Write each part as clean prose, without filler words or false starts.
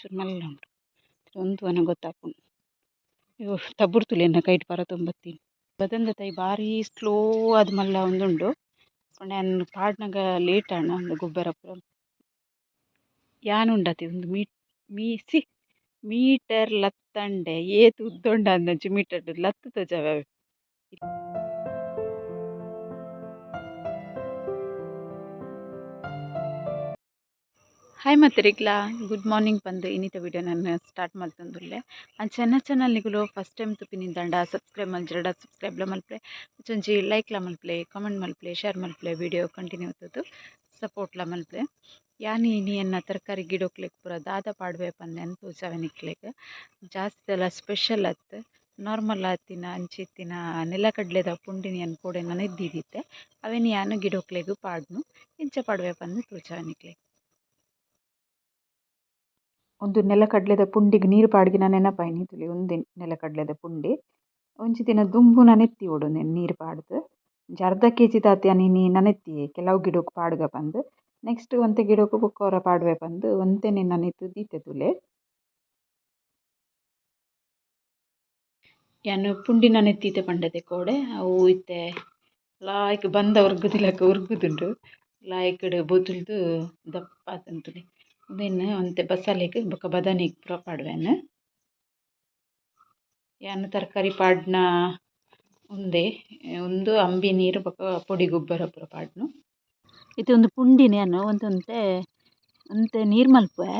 ಚೂರು ಮಲ್ಲ ಉಂಡು ಉಂತುವನ ಗೊತ್ತಾಪುಂಡು. ತಬುರ್ತುಲೆ ಎನ್ನ ಕೈಟ್ ಪರತೊಂಬತ್ತೀನಿ ಬದಂದ ತೈ ಬಾರಿ ಸ್ಲೋ ಆದ್ ಮಲ್ಲ ಉಂದುಂಡು. ಪಂಡ ಯಾನ್ ಪಾಡ್ನಗ ಲೇಟ್ ಆಂಡ ಉಂದು ಗೊಬ್ಬರ ಪೂರ ಯಾನ್ ಉಂಡತೆ ಉಂದು ಮೀ ಮೀಸಿ ಮೀಟರ್ ಲತ್ತಂಡೆ ಏತ್ ಉದ್ದ ಉಂಡು ಅಂದಂಚಿ ಮೀಟರ್ ಲತ್ತ್ ತೋಜಾವೆ ಅವೆ. ಹಾಯ್ ಮಾತೆರೆಗ್ಲಾ ಗುಡ್ ಮಾರ್ನಿಂಗ್ ಪಂದ್ ಇನ್ನಿತ ವಿಡಿಯೋ ನಾನು ಸ್ಟಾರ್ಟ್ ಮಲ್ತೊಂದುಲ್ಲೆ. ಅಂಚ ಚಾನಲ್ ನಿಕುಲು ಫಸ್ಟ್ ಟೈಮ್ ತೂಪಿನಿಂದಾಂಡ ಸಬ್ಸ್ಕ್ರೈಬ್ ಮಲ್ಜರಡ ಸಬ್ಸ್ಕ್ರೈಬ್ಲ ಮಲ್ಪುಲೆ, ಒಂಜಿ ಲೈಕ್ಲ ಮಲ್ಪುಲೆ, ಕಾಮೆಂಟ್ ಮಲ್ಪುಲೆ, ಶೇರ್ ಮಲ್ಪುಲೆ, ವಿಡಿಯೋ ಕಂಟಿನ್ಯೂ ತೂದು ಸಪೋರ್ಟ್ಲ ಮಲ್ಪುಲೆ. ಯಾನ್ ಇನಿ ಎನ್ನ ತರಕಾರಿ ಗಿಡೊಕ್ಲೆಗ್ ಪೂರ ದಾದ ಪಾಡ್ವೆ ಪಂದ್ ಯಾನ್ ತೋಜಾವೆ ನಿಕ್ಲೆಗ್. ಜಾಸ್ತಿ ಸ್ಪೆಷಲ್ ಅತ್ತ್, ನಾರ್ಮಲ್ ಆತಿನ ಅಂಚಿತ್ತಿನ ನೆಲಕಡ್ಲೆದ ಪುಂಡಿನಿ ಯಾನ್ ಕೋಡೆ ನನೆತ್ ಅವೆನ್ ಯಾನ್ ಗಿಡೊಕ್ಲೆಗ್ ಪಾಡ್ನು ಎಂಚ ಪಾಡ್ವೆ ಪಂದ್ ತೋಜಾವೆ ನಿಕ್ಲೆಗ್. ಉಂದು ನೆಲಕಡ್ಲೆದ ಪುಂಡಿಗ್ ನೀರು ಪಾಡ್ಗಿನ ನೆನಪಾಯಿನಿ ತೂಲೆ ಉಂದೆ ನೆಲಕಡ್ಲೆದ ಪುಂಡಿ. ಒಂಜಿ ದಿನ ದುಂಬು ನನೆತ್ತಿವೊಡು ಉಂದೆನ್ ನೀರು ಪಾಡ್ದ್. ಒಂಜಿ ಅರ್ಧ ಕೆಜಿ ದಾತ್ ಯಾನ್ ಇನಿ ನನೆತ್ತಿಯೆ ಕೆಲವು ಗಿಡೊಕು ಪಾಡ್ಗ ಪಂದ್. ನೆಕ್ಸ್ಟ್ ಒಂತೆ ಗಿಡೊಕು ಬೊಕ್ಕ ಒರ ಪಾಡ್ವೆ ಪಂದ್ ಒಂತೆನೆ ನನೆತ್ ದೀತೆ ತೂಲೆ. ಯಾನ್ ಪುಂಡಿ ನನೆತ್ತೀತೆ ಪಂಡತೆ ಕೋಡೆ ಅವು ಇತ್ತೆ ಲಾಯ್ಕ್ ಬಂದ ಉರ್ಗುದಿಲಕ ಉರ್ಗುದುಂಡು ಲಾಯ್ಕ್ಡ್ ಬೊದುಲ್ದು ದಪ್ಪ ಆತುಂಡು ತೂಲೆ. ಉಂದೆನ್ ಒಂತೆ ಬಸಲೆಗ್ ಬೊಕ ಬದನೆಗ್ ಪೂರ ಪಾಡ್ವೆನ್. ಯಾನ್ ತರಕಾರಿ ಪಾಡ್ನ ಉಂದೆ ಉಂದು ಅಂಬಿ ನೀರು ಬೊಕ ಪೊಡಿ ಗೊಬ್ಬರ ಪೂರ ಪಾಡ್ನು. ಇತ್ತೆ ಉಂದು ಪುಂಡಿನ ಯಾನ್ ಒಂತೆ ಒಂತೆ ಒಂತೆ ನೀರು ಮಲ್ಪುವೆ.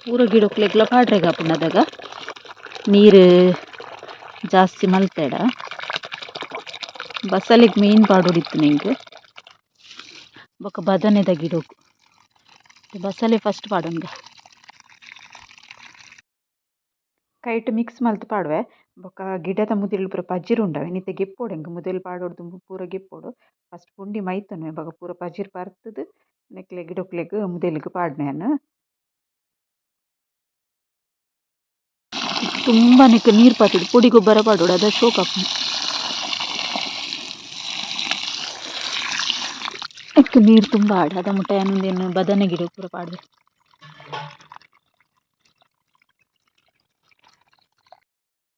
ಪೂರ ಗಿಡೊಕ್ಲೆಗ್ಲ ಪಾಡ್ರೆಗ್ ಆಪುಂಡು ಅದಗ ನೀರು ಜಾಸ್ತಿ ಮಲ್ತೆಡ. ಬಸಲೆಗ್ ಮೇನ್ ಪಾಡೊಡಿತ್ತಿನ ಎಂಕ್ ಬೊಕ ಬದನೆದ ಗಿಡೊಕು ಬಸಲೆ ಫಸ್ಟ್ ಪಾಡೊನ್ಗ. ಕೈಟ್ ಮಿಕ್ಸ್ ಮಲ್ತ್ ಪಾಡುವೆ. ಬೊಕ ಗಿಡದ ಮುದೆಲ್ ಪೂರ ಪಜಿರ್ ಉಂಡು ಅವೆನ್ ಇತ್ತೆ ಗೆಪ್ಪೊಡು ಎಂಕ್ ಮುದೆಲ್ ಪಾಡೊಡು ಪೂರ ಗೆಪ್ಪೊಡು. ಫಸ್ಟ್ ಪುಂಡಿ ಮೈತೊನುವೆ ಬೊಕ ಪೂರ ಪಜಿರ್ ಪರ್ತುದು ನೆಕ್ಲೆ ಗಿಡೊಕ್ಲೆಗ್ ಮುದೆಲ್ಗ್ ಪಾಡ್ನೆ ಯಾನ್. ತುಂಬ ನೆಕ್ ನೀರು ಪತ್ತುದು ಪೊಡಿ ಗೊಬ್ಬರ ಪಾಡೊಡು ಅದ ಶೋಕ್ ಆಪುಂಡು. ನೆಕ್ ನೀರು ತುಂಬ ಆಡ್ ಅದ ಮುಟ್ಟ ಯಾನ್ ಉಂದೆನ್ ಬದನೆ ಗಿಡ ಪೂರ ಪಾಡ್ವೆ.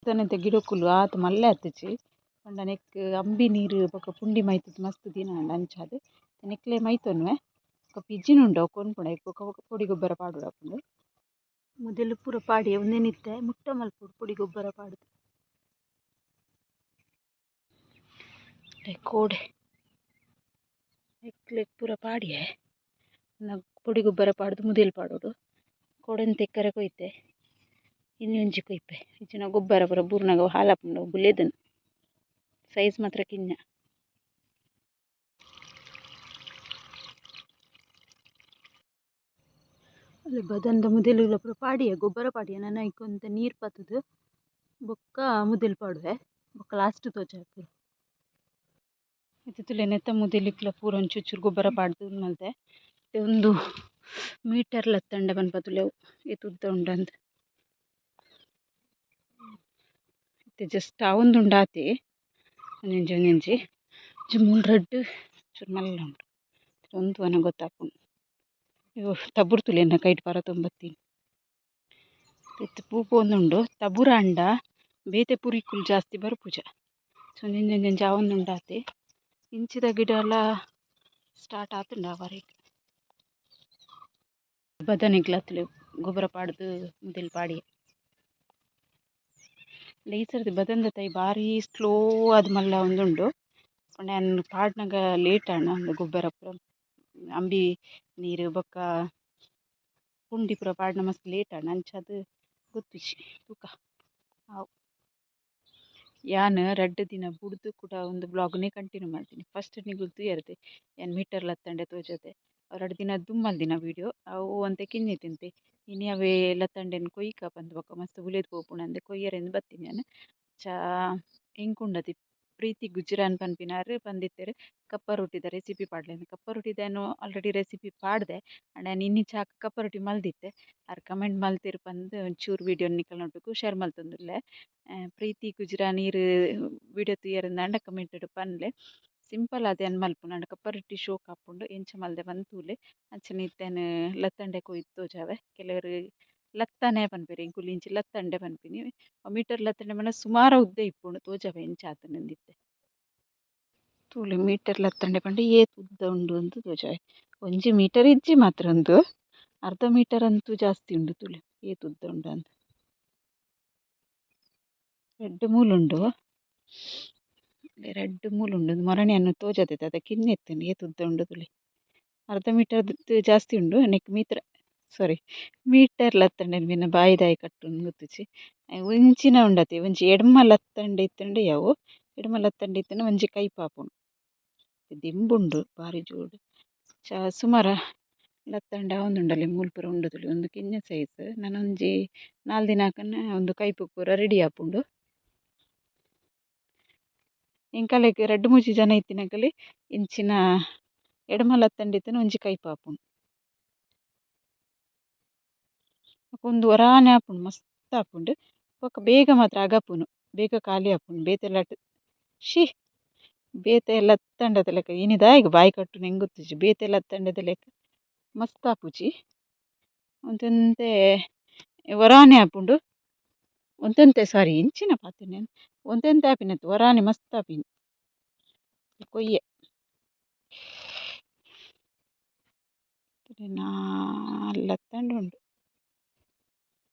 ಬದನೆದ ಗಿಡೊಕುಲು ಆತ್ ಮಲ್ಲೆ ಆತುಜಿ ಪಂಡ ನೆಕ್ ಅಂಬಿ ನೀರು ಬೊಕ ಪುಂಡಿ ಮೈತುದು ಮಸ್ತ್ ದಿನ ಆಂಡ್ ಅಂಚಾದ್ ನೆಕ್ಲೆ ಮೈತೊನುವೆ. ಬೊಕ ಪಿಜಿನ್ ಉಂಡು ಅವು ಕೊನ್ಪುಂಡು ಐಕ್ ಬೊಕ ಪೊಡಿ ಗೊಬ್ಬರ ಪಾಡೊಡಾಪುಂಡು. ಮುದೆಲ್ ಪೂರ ಪಾಡಿಯೆ ಉಂದೆನ್ ಇತ್ತೆ ಮುಟ್ಟ ಮಲ್ಪೊಡು ಪೊಡಿ ಗೊಬ್ಬರ ಪಾಡ್ದ್. ಕೋಡೆ ಎಕ್ಲೆಗ್ ಪೂರ ಪಾಡಿಯೆ ಪೊಡಿ ಗೊಬ್ಬರ ಪಾಡ್ದ್ ಮುದೆಲ್ ಪಾಡೊಡು. ಕೋಡೆನ್ ತೆಕ್ಕರೆ ಕೊಯ್ತೆ ಇನಿ ಒಂಜಿ ಕೊಯ್ಪೆ ಇಜ್ಜಿಂಡ ಗೊಬ್ಬರ ಪೂರ ಬೂರ್ನಗ ಹಾಲಾಪುಂಡು ಬುಲೆದುಂಡು ಸೈಜ್ ಮಾತ್ರ ಕಿನ್ಯ. ಅಲ್ಲ ಬದನೆದ ಮುದೆಲುಲ ಪೂರ ಪಾಡಿಯೆ ಗೊಬ್ಬರ ಪಾಡಿಯೆ ನನ ಐಕ್ ಒಂತೆ ನೀರು ಪತ್ತುದು ಬೊಕ್ಕ ಮುದೆಲ್ ಪಾಡುವೆ ಬೊಕ್ಕ ಲಾಸ್ಟ್ ತೋಜಾವೆ ಪೂರ. ಇತ್ತೆ ತೂಲೆ ನೆತ್ತ ಮುದೆಲುಗ್ಲ ಪೂರ ಒಂಚೂರು ಗೊಬ್ಬರ ಪಾಡ್ದು ಮಲ್ತೆ. ಉಂದು ಮೀಟರ್ ಲತ್ತಂಡೆ ಪನ್ಪ ತೂಲೆ ಅವು ಏತ್ ಉದ್ದ ಉಂಡಂದ್. ಇತ್ತೆ ಜಸ್ಟ್ ಆವೊಂದುಂಡು ಆತೆ ಒಂಜೊಂಜಿ ಒಂಜೊಂಜಿ ಒಂಜಿ ಮೂಲು ರಡ್ಡ್ ಚೂರು ಮಲ್ಲ ಉಂಡು ಉಂತುವನ ಗೊತ್ತಾಪುಂಡು. ತಬುರ್ತುಲೆ ಎನ್ನ ಕೈಟ್ ಪರತೊಂಬತ್ತೀನಿ. ಇತ್ತೆ ಪೂ ಪೋವೊಂದುಂಡು ತಬುರಾಂಡ ಬೇತೆ ಪುರಿಕುಲು ಜಾಸ್ತಿ ಬರ್ಪುಜ. ಒಂಜೊಂಜಿ ಒಂಜೊಂಜಿ ಆವೊಂದುಂಡು ಆತೆ ಇಂಚಿದ ಗಿಡ ಲ ಸ್ಟಾರ್ಟ್ ಆತುಂಡು ಆವರೆಗ್. ಬದನೆಗ್ಲ ತೂಲೆ ಗೊಬ್ಬರ ಪಾಡ್ದು ಮುದೆಲ್ ಪಾಡಿಯೆ. ಈ ಸರ್ತಿ ಬದನೆದ ತೈ ಬಾರಿ ಸ್ಲೋ ಆದ್ ಮಲ್ಲ ಉಂದುಂಡು. ಪಂಡ ಯಾನ್ ಪಾಡ್ನಗ ಲೇಟ್ ಆಂಡ ಉಂದು ಗೊಬ್ಬರ ಪೂರ ಅಂಬಿ ನೀರು ಬೊಕ್ಕ ಪುಂಡಿ ಪೂರ ಪಾಡ್ನ ಮಸ್ತ್ ಲೇಟ್ ಆಂಡ್ ಅಂಚಾದ್ ಗೊತ್ತಿಜ್ಜಿ ತೂಕ ಆವು. ಯಾನ್ ರಡ್ಡ್ ದಿನ ಬುಡ್ದು ಕುಡ ಉಂದು ವ್ಲಾಗ್ನೇ ಕಂಟಿನ್ಯೂ ಮಲ್ತಿನಿ. ಫಸ್ಟ್ ನಿಕುಲು ತೂಯರ್ತೆ ಯಾನ್ ಮೀಟರ್ ಲತ್ತಂಡೆ ತೋಜಾದೆ. ಅವು ರಡ್ಡ್ ದಿನ ದುಂಬು ಮಲ್ದಿನ ವೀಡಿಯೋ ಅವು ಒಂತೆ ಕಿನ್ಯ ಇತ್ತಿಂತೆ. ಇನಿ ಅವೇ ಲತ್ತಂಡೆನ್ ಕೊಯ್ಕ ಪಂದ್ ಬೊಕ ಮಸ್ತ್ ಬುಲೆದ್ ಪೋಪುಂಡು ಕೊಯ್ಯರೆಂದ್ ಬತ್ತಿನಿ ಯಾನ್. ಚಾ ಎಂಕುಂಡತಿ ಪ್ರೀತಿ ಗುಜ್ರಾನ್ ಪನ್ಪಿನಾರ್ ಪಂದಿತ್ತೆರ್ ಕಪ್ಪ ರೊಟ್ಟಿದ ರೆಸಿಪಿ ಪಾಡ್ಲೆ. ಕಪ್ಪ ರೊಟ್ಟಿದ ಯಾನ್ ಆಲ್ರೆಡಿ ರೆಸಿಪಿ ಪಾಡ್ದೆ ಆಂಡ ಯಾನ್ ಇನಿ ಚಾಕ್ ಕಪ್ಪ ರೊಟ್ಟಿ ಮಲ್ದಿತ್ತೆ. ಆರ್ ಕಮೆಂಟ್ ಮಲ್ತೆರ್ ಪಂದ್ ಒಂಚೂರು ವೀಡಿಯೋ ನಿಕಲ್ನೊಟ್ಟುಗು ಶೇರ್ ಮಲ್ತೊಂದುಲ್ಲೆ. ಪ್ರೀತಿ ಗುಜ್ರಾನ್ ಈರ್ ವೀಡಿಯೋ ತೂಯರ್ಂದಾಂಡ ಕಮೆಂಟ್ ಪನ್ಲೆ. ಸಿಂಪಲ್ ಆದ್ ಯಾನ್ ಮಲ್ಪುನು ಆಂಡ ಕಪ್ಪರುಟ್ಟಿ ಶೋಕ್ ಆಪುಂಡು ಎಂಚ ಮಲ್ದೆ ಪಂದ್ ತೂಲೆ. ಅಂಚನೆ ಇತ್ತೆ ಯಾನ್ ಲತ್ತಂಡೆ ಕೊಯ್ದು ತೋಜಾವೆ. ಕೆಲವೆರ್ ಲತ್ತನೆ ಪನ್ಪೆರ್ ಎಂಕುಲು ಇಂಚ ಲತ್ತಂಡೆ ಪನ್ಪಿನಿ. ಮೀಟರ್ ಲತ್ತಂಡೆ ಪಂಡ ಸುಮಾರು ಉದ್ದ ಇಪ್ಪುಂಡು ತೋಜಾವೆ ಎಂಚ ಆತುಂಡು ಇತ್ತೆ. ತೂಲೆ ಮೀಟರ್ ಲತ್ತಂಡೆ ಪಂಡ ಏತ್ ಉದ್ದ ಉಂಡು ಅಂದ್ ತೋಜಾವೆ. ಒಂಜಿ ಮೀಟರ್ ಇಜ್ಜಿ ಮಾತ್ರ ಉಂದು ಅರ್ಧ ಮೀಟರ್ ಅಂತೂ ಜಾಸ್ತಿ ಉಂಡು ತೂಲೆ ಏತ್ ಉದ್ದ ಉಂಡು ಅಂದ್. ರಡ್ಡ್ ಮೂಲುಂಡು ರಡ್ಡ್ ಮೂಲುಂಡು ಮೊರಣಿ ಅನ್ನು ತೋಜಾದೆ ದಾದ ಕಿನ್ಯ ಇತ್ತ್ಂಡ್ ಏತ್ ಉದ್ದ ಉಂಡು ತೂಲೆ. ಅರ್ಧ ಮೀಟರ್ ಜಾಸ್ತಿ ಉಂಡು ನೆಕ್ ಮೀತ್ರ ಸಾರಿ ಮೀಟರ್ ಲತ್ತಂಡೆ ಮಿನ್ನ ಬಾಯಿ ದಾಯಿ ಕಟ್ಟುನು ಗೊತ್ತುಜಿ. ಒಂಚಿನ ಉಂಡತೆ ಒಂಜಿ ಎಡ್ಮ ಲತ್ತಂಡೆ ಇತ್ತ್ಂಡ ಯಾವು ಎಡ್ಮ ಲತ್ತಂಡೆ ಇತ್ತ್ಂಡ ಒಂಜಿ ಕೈಪ್ ಆಪುಂಡು. ದಿಂಬುಂಡು ಬಾರಿ ಜೋಡು ಚ ಸುಮಾರ ಲತ್ತಂಡೆ ಆವೊಂದುಂಡಲೆ ಮೂಲು ಪೂರ ಉಂಡು ತೂಲೆ ಉಂದು ಕಿನ್ಯ ಸೈಜ್ ನನ ಒಂಜಿ ನಾಲ್ ದಿನ ಆಕನ ಉಂದು ಕೈಪುಗ್ ಪೂರ ರೆಡಿ ಆಪುಂಡು. ಎಂಕಲೆಗ್ ರಡ್ಡ್ ಮೂಜಿ ಜನ ಇತ್ತಿನಕಲೆ ಇಂಚಿನ ಎಡ್ಮ ಲತ್ತಂಡೆ ಇತ್ತ್ಂಡ ಒಂಜಿ ಕೈಪ್ ಆಪುಂಡು. ಉಂದು ಒರಾನೆ ಆಪುಂಡು ಮಸ್ತ್ ಆಪುಂಡು. ಬೊಕ ಬೇಗ ಮಾತ್ರ ಅಗಪುನು ಬೇಗ ಖಾಲಿ ಆಪುಂಡು. ಬೇತೆ ಲಟ್ ಶೀ ಬೇತೆ ಲತ್ತಂಡೆದ ಲೆಕ್ಕ ಇನಿ ದಾಯೆಗ್ ಬಾಯಿ ಕಟ್ಟುನ ಎಂಕ್ ಗೊತ್ತುಜಿ. ಬೇತೆ ಲತ್ತಂಡೆದ ಲೆಕ್ಕ ಮಸ್ತ್ ಆಪುಜಿ. ಒಂತೆ ಒಂತೆ ಒರಾನೆ ಆಪುಂಡು. ಒಂತೆ ಸಾರಿ ಇಂಚಿನ ಪಾತೆರ್ನೆ ಒಂತೆ ಒಂತೆ ಆಪಿನತ್ತ್ ಒರಾನೆ ಮಸ್ತ್ ಆಪಿನಿ ಕೊಯ್ಯೆ. ನಾಲ್ ಲತ್ತಂಡೆ ಉಂಡು.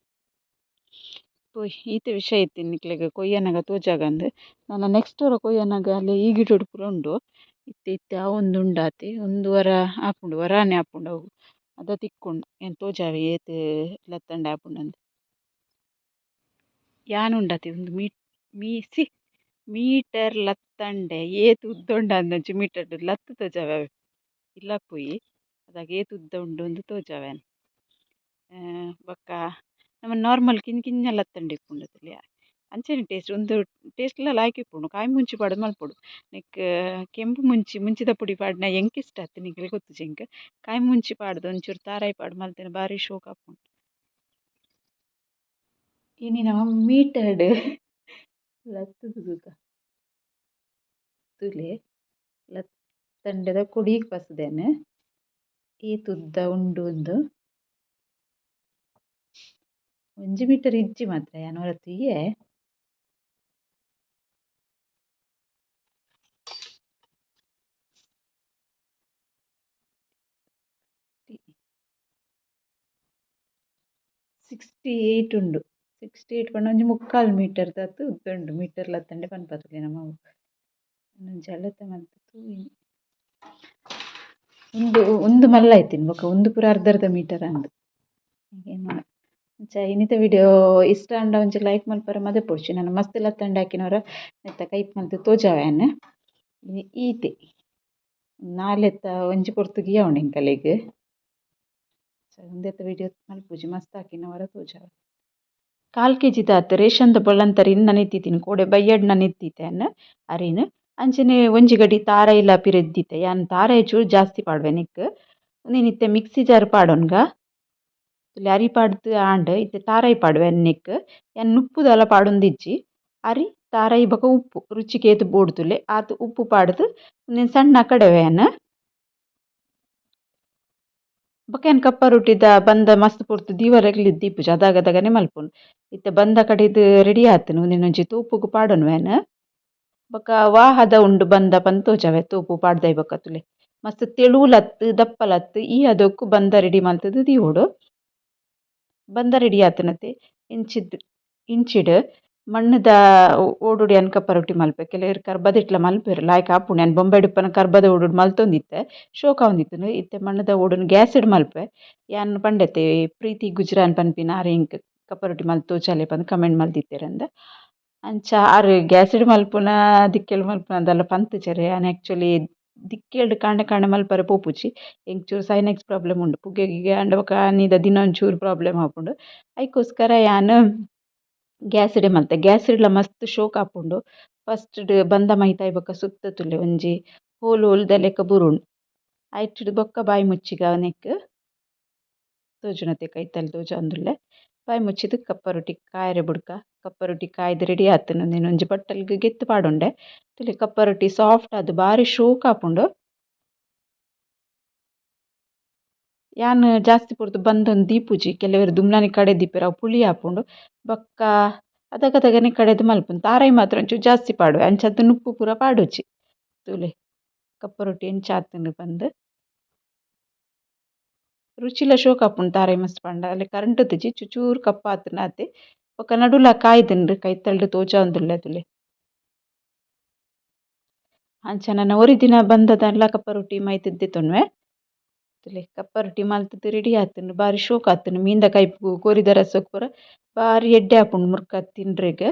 ಪೋಯ್ ಈತೆ ವಿಷಯ ಇತ್ತಿನಿ ನಿಕ್ಲೆಗ್ ಕೊಯ್ಯನಗ ತೋಜಾಗಂದ್. ನನ ನೆಕ್ಸ್ಟ್ ವರ ಕೊಯ್ಯನಗ ಅಲ್ಲಿ ಈ ಗಿಡಡ್ ಪೂರ ಉಂಡು. ಇತ್ತೆ ಇತ್ತೆ ಆವೊಂದು ಉಂಡಾತೆ ಉಂದು ವರ ಆಪುಂಡು ಒರಾನೆ ಆಪುಂಡು ಅವು ಅದ ತಿಕ್ಕುಂಡು ಯಾನ್ ತೋಜಾವೆ ಏತ್ ಲತ್ತಂಡೆ ಆಪುಂಡು ಅಂದ್. ಯಾನ್ ಉಂಡತೆ ಉಂದು ಮೀ ಮೀಟರ್ ಲತ್ತಂಡೆ ಏತ್ ಉದ್ದ ಉಂಡು ಅಂದ್ ಮೀಟರ್ ಲತ್ತ್ ತೋಜಾವೆ ಅವೆ ಇಲ್ಲ ಪೋಯಿ ಅದಾಗ ಏತ್ ಉದ್ದ ಉಂಡು ಅಂದ್ ತೋಜಾವೆ. ಬೊಕ್ಕ ನಮ ನಾರ್ಮಲ್ ಕಿನ್ನ ಕಿನ್ನ ಲತ್ತಂಡೆ ಇಪ್ಪುಂಡು ತೂಲೆ ಅಂಚನೆ ಟೇಸ್ಟ್ ಉಂದು ಟೇಸ್ಟ್ ಲ ಲಾಯ್ಕ್ ಇಪ್ಪುಂಡು. ಕಾಯಿ ಮುಂಚಿ ಪಾಡ್ದ್ ಮಲ್ಪೊಡು. ನೆಕ್ಕ್ ಕೆಂಪು ಮುಂಚಿ ಮುಂಚಿದ ಪುಡಿ ಪಾಡ್ಂಡ ಎಂಕ್ ಇಷ್ಟ ಅತ್ತ್ ನಿಕ್ಲೆಗ್ ಗೊತ್ತುಜಿ ಎಂಕ್. ಕಾಯಿ ಮುಂಚಿ ಪಾಡ್ದ್ ಒಂಚೂರು ತಾರಾಯಿ ಪಾಡ್ದ್ ಮಲ್ತ್ಂಡ ಬಾರಿ ಶೋಕು ಆಪುಂಡು. ಇನಿ ನಮ ಮೀಟರ್ಡ್ ಲತ್ತುದು ತೂಕ ತೂಲೆ ಲತ್ತಂಡೆದ ಕೊಡಿಕ್ ಪಸ್ದೆನ್ ಏತ್ ಉದ್ದ ಉಂಡು ಇಂದ್. ಒಂಜಿ ಮೀಟರ್ ಇಜ್ಜಿ ಮಾತ್ರ ಯಾನ್ ಒರ ತೂಯೆ. 68 ಉಂಡು. 68 ಪಂಡ ಒಂಜಿ ಮುಕ್ಕಾಲ್ ಮೀಟರ್ ದಾತ್ ಉದ್ದ ಉಂಡು. ಮೀಟರ್ ಲತ್ತಂಡೆ ಪನ್ಪ ತೂಲೆ ನಮ ಅವು. ಒಂಜಿ ಅಳತೆ ಮಲ್ತ್ ತೂಯಿನಿ. ಉಂದು ಉಂದು ಮಲ್ಲ ಇತ್ತಿನಿ ಬೊಕ ಉಂದು ಪೂರ ಅರ್ಧ ಅರ್ಧ ಮೀಟರ್ ಅಂದ್. ಅಂಚ ಇನಿತ ವಿಡಿಯೋ ಇಷ್ಟ ಆಂಡ ಒಂಜಿ ಲೈಕ್ ಮಲ್ಪರೆ ಮದಪೊಡ್ಚಿ. ನನ ಮಸ್ತ್ ಲತ್ತಂಡೆ ಹಾಕಿನವರ ನೆತ್ತ ಕೈಪ್ ಮಲ್ತ್ ತೋಜಾವೆ ಯಾನ್. ಇನಿ ಈತೆ ನಾಲೆತ್ತ ಒಂಜಿ ಪೊರ್ತುಗು ಯಾವುಂಡು ಎಂಕಲೆಗ್. ಉಂದೆತ ವಿಡಿಯೋ ಮಲ್ಪುಜಿ ಮಸ್ತ್ ಹಾಕಿನವರ ತೋಜಾವೆ. ಕಾಲ್ ಕೆಜಿ ದಾತ್ ರೇಷನ್ದ ಬೊಳ್ಳಂತರಿನ್ ನನೆತ್ತಿತ್ತೀನಿ ಕೋಡೆ ಬಯ್ಯಡ್ ನನೆತ್ತಿತ್ತೆ ಯಾನ್ ಅರಿನ್. ಅಂಚನೆ ಒಂಜಿ ಗಡಿ ತಾರಾಯಿಲ ಪಿರೆದ್ದಿತ್ತೆ ಯಾನ್ ತಾರಾಯಿ ಚೂರು ಜಾಸ್ತಿ ಪಾಡುವೆ ನೆಕ್ಕ್. ಉಂದೆನ್ ಇತ್ತೆ ಮಿಕ್ಸಿ ಜಾರ್ ಪಾಡೊನ್ಗ. ತೂಲೆ ಅರಿ ಪಾಡ್ದ್ ಆಂಡ್ ಇತ್ತೆ ತಾರಾಯಿ ಪಾಡುವೆ ನೆಕ್ಕ್. ಯಾನ್ ನುಪ್ಪು ದಾಲ ಪಾಡೊಂದಿಜ್ಜಿ. ಅರಿ ತಾರಾಯಿ ಬೊಕ ಉಪ್ಪು ರುಚಿಗ್ ಏತ್ ಬೋಡು ತೂಲೆ ಆತ್ ಉಪ್ಪು ಪಾಡ್ದ್ ಉಂದೆನ್ ಸಣ್ಣ ಕಡೆವೆ ಯಾನ್. ಬೊಕ ಯಾನ್ ಕಪ್ಪ ರೊಟ್ಟಿದ ಬಂದ ಮಸ್ತ್ ಪೊರ್ತು ದೀವರೆಗ್ಲ ದೀಪುಜಿ ಅದಾಗ ಅದಗನೆ ಮಲ್ಪುನು. ಇತ್ತೆ ಬಂದ ಕಡೆದ್ ರೆಡಿ ಆತುಂಡು ಉಂದೆನ್ ಒಂಜಿ ತೋಪುಗು ಪಾಡೊನುವೆ ಯಾನ್. ಬೊಕ ವಾ ಹದ ಉಂಡು ಬಂದ ಪಂದ್ ತೋಜಾವೆ ತೋಪು ಪಾಡ್ದಾಯಿ ಬೊಕ ತೂಲೆ. ಮಸ್ತ್ ತೆಳುಲತ್ತ್ ದಪ್ಪಲತ್ತ್ ಈ ಹದೊಕ್ಕು ಬಂದ ರೆಡಿ ಮಲ್ತುದು ದೀವೊಡು. ಬಂದ ರೆಡಿ ಆತುನತೆ ಇಂಚಿದ್ ಇಂಚಿಡ್ ಮಣ್ಣುದ ಓಡುಡು ಯಾನ್ ಕಪ್ಪ ರೊಟ್ಟಿ ಮಲ್ಪೆ. ಕೆಲವೆರ್ ಕರ್ಬದ ಮಲ್ಪುವೆರ್ ಲಾಯ್ಕ್ ಆಪುಂಡು. ಯಾನ್ ಬೊಂಬೈಡ್ ಉಪ್ಪುನಗ ಕರ್ಬದ ಓಡುಡು ಮಲ್ತೊಂದಿತ್ತೆ ಶೋಕು ಆವೊಂದಿತ್ತುಂಡು. ಇತ್ತೆ ಮಣ್ಣುದ ಓಡುನು ಗ್ಯಾಸ್ ಡ್ ಮಲ್ಪುವೆ. ಯಾನ್ ಪಂಡೆತೆ ಪ್ರೀತಿ ಗುಜ್ರಾನ್ ಪನ್ಪಿನ ಆರ್ ಎಂಕ್ ಕಪ್ಪ ರೊಟ್ಟಿ ಮಲ್ತ್ ತೋಜಾಲೆ ಪಂದ್ ಕಮೆಂಟ್ ಮಲ್ತಿತ್ತೆರ್ ಅಂದ್. ಅಂಚ ಆರ್ ಗ್ಯಾಸ್ ಡ್ ಮಲ್ಪುನ ದಿಕ್ಕೆಲ್ ಮಲ್ಪುನ ದಾಲ ಪಂತುಜೆರ್. ಯಾನ್ ಆಕ್ಚುಲಿ ದಿಕ್ಕೆಲ್ಡ್ ಕಾಂಡೆ ಕಾಂಡೆ ಮಲ್ಪರೆ ಪೋಪುಜಿ. ಎಂಕ್ ಚೂರು ಸೈನಸ್ ಪ್ರಾಬ್ಲಮ್ ಉಂಡು. ಪುಗೆ ಗಿಗೆ ಆಂಡ ಬೊಕ ಆನಿದ ದಿನ ಒಂಚೂರು ಪ್ರಾಬ್ಲಮ್ ಆಪುಂಡು. ಐಕೋಸ್ಕರ ಯಾನ್ ಗ್ಯಾಸ್ ಡೇ ಮಲ್ತೆ. ಗ್ಯಾಸ್ ಡ್ಲ ಮಸ್ತ್ ಶೋಕು ಆಪುಂಡು. ಫಸ್ಟ್ ಡ್ ಬಂದ ಮೈತಾಯಿ ಬೊಕ ಸುತ್ತ ತೂಲೆ ಒಂಜಿ ಹೋಲ್ ಹೋಲ್ ದ ಲೆಕ ಬೂರುಂಡು. ಐಟ್ ಬೊಕ್ಕ ಬಾಯಿ ಮುಚ್ಚಿಗ ನೆಕ್ಕ್ ತೋಜುನತೆ ಕೈತಲ್ ತೋಜೊಂದುಲ್ಲೆ. ಬಾಯಿ ಮುಚ್ಚಿದ್ ಕಪ್ಪ ರೊಟ್ಟಿ ಕಾಯೆರೆ ಬುಡ್ಕ. ಕಪ್ಪ ರೊಟ್ಟಿ ಕಾಯ್ದು ರೆಡಿ ಆತುಂಡು. ಉಂದೆನ್ ಒಂಜಿ ಬಟ್ಟಲ್ಗ್ ಗೆತ್ತ್ ಪಾಡೊಂಡೆ. ತೂಲೆ ಕಪ್ಪ ರೊಟ್ಟಿ ಸಾಫ್ಟ್ ಆದ್ ಬಾರಿ ಶೋಕು ಆಪುಂಡು. ಯಾನ್ ಜಾಸ್ತಿ ಪೊರ್ತು ಬಂದೊಂದು ದೀಪುಜಿ. ಕೆಲವೆರ್ ದುಮ್ನಾನಿ ಕಡೆ ದೀಪೆರ್ ಅವು ಪುಳಿ ಆಪುಂಡು. ಬೊಕ್ಕ ಅದಗದಗನೆ ಕಡೆದ್ ಮಲ್ಪುನು. ತಾರಾಯಿ ಮಾತ್ರ ಒಂಚೂರು ಜಾಸ್ತಿ ಪಾಡುವೆ. ಅಂಚಾದ್ ನುಪ್ಪು ಪೂರ ಪಾಡುಜಿ. ತೂಲೆ ಕಪ್ಪ ರೊಟ್ಟಿ ಎಂಚ ಆತುಂಡು ಪಂದ್. ರುಚಿಲ ಶೋಕು ಆಪುಂಡು ತಾರಾಯಿ ಮಸ್ತ್ ಪಾಂಡ. ಅಲ್ಲೇ ಕರೆಂಟ್ ಇತ್ತಿಜಿ ಚೂರು ಕಪ್ಪ ಆತುಂಡು ಆತೆ. ಬೊಕ್ಕ ನಡುಲ ಕಾಯ್ದುಂಡು ಕೈತಲ್ಡ್ ತೋಜಾವೊಂದುಲ್ಲೆ ತೂಲೆ. ಅಂಚ ನನ ಒರಿ ದಿನ ಬಂದದಲ್ಲ ಕಪ್ಪ ರೊಟ್ಟಿ ಮೈತ್ದ್ ದೆತೊನುವೆ. ತೂಲೆ ಕಪ್ಪ ರೊಟ್ಟಿ ಮಲ್ತ್‌ದ್ ರೆಡಿ ಆತುಂಡು ಬಾರಿ ಶೋಕು ಆತುಂಡು. ಮೀನ್ದ ಕೈಪುಗು ಕೋರಿದ ರಸಕ್ ಪೂರ ಬಾರಿ ಎಡ್ಡೆ ಆಪುಂಡು ಮುರ್ಕ ತಿನ್ರೆಗ್.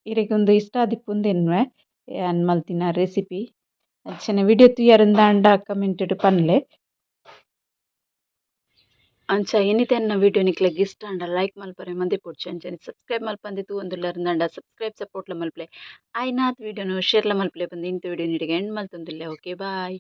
ಇರೆಗ್ ಉಂದು ಇಷ್ಟ ಆದಿಪ್ಪುಂದು ಎನ್ನುವೆ ಯಾನ್ ಮಲ್ತಿನ ರೆಸಿಪಿ. ಅಂಚನೆ ವಿಡಿಯೋ ತೂಯರಂದಾಂಡ ಕಮೆಂಟ್ ಪನ್ಲೆ. ಅಂಚ ಇನಿತ ಎನ್ನ ವಿಡಿಯೋ ನಿಕ್ಲೆಗ್ ಇಷ್ಟ ಆಂಡ ಲೈಕ್ ಮಲ್ಪರೆ ಮಂದೆಪೊಡ್ಚಿ. ಅಂಚನೆ ಸಬ್ಸ್ಕ್ರೈಬ್ ಮಲ್ಪಂದೆ ತೂವೊಂದುಲ್ಲೆರ್ಂದಾಂಡ ಸಬ್ಸ್ಕ್ರೈಬ್ ಸಪೋರ್ಟ್ಲ ಮಲ್ಪಲೆ. ಆಯಿನಾತ್ ವಿಡಿಯೋನು ಶೇರ್ಲ ಮಲ್ಪಲೆ ಪಂದ್ ಇನಿತ ವಿಡಿಯೋ ಇಡೆಗ್ ಎಂಡ್ ಮಲ್ತೊಂದುಲ್ಲೆ. Okay bye.